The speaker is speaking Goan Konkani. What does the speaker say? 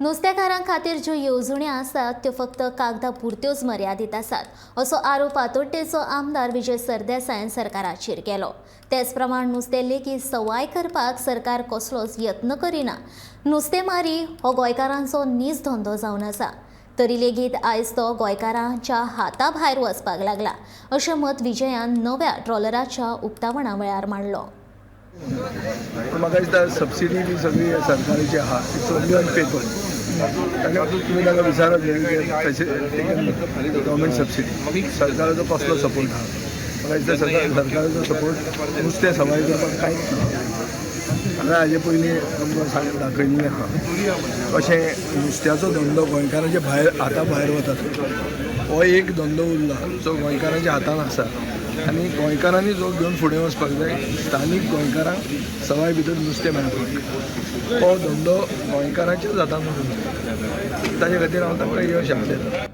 नुस्तेकारां खातीर ज्यो येवजण्यो आसात त्यो फक्त कागदा पुरत्योच मर्यादीत आसात असो आरोप आतोड्डेचो आमदार विजय सरदेसायान सरकाराचेर केलो. तेच प्रमाण नुस्तें लेगीत सवाय करपाक सरकार कसलोच यत्न करिना. नुस्तेमारी हो गोंयकारांचो नीज धंदो जावन आसा, तरी लेगीत आयज तो गोंयकारांच्या हाता भायर वचपाक लागला अशें मत विजयान नव्या ट्रॉलराच्या उक्तावणा वेळार मांडलो. पूण म्हाका दिसता सबसिडी बी सगळी सरकाराची आहा, it's only on paper. ताका तुमी ताका विचारत गव्हर्मेंट सबसिडी, सरकाराचो कसलो सपोर्ट आहा. म्हाका दिसता सरकाराचो सपोर्ट नुस्तें सवाय करपाक कांयच ना. हांवें हाजे पयलीं तुमकां सांग दाखयल्लें आहा कशें नुस्त्याचो धंदो गोंयकारांच्या भायर हाता भायर वता. हो एक धंदो उरला जो गोंयकारांच्या हातान आसा आनी गोंयकारांनी जो घेवन फुडें वचपाक जाय. स्थानीक गोंयकारांक सवाय भितर नुस्तें मेळपाक, हो धंदो गोंयकारांच्याच हातान उरूंक जाय. ताजे खातीर हांव तांकां यश आपयतां.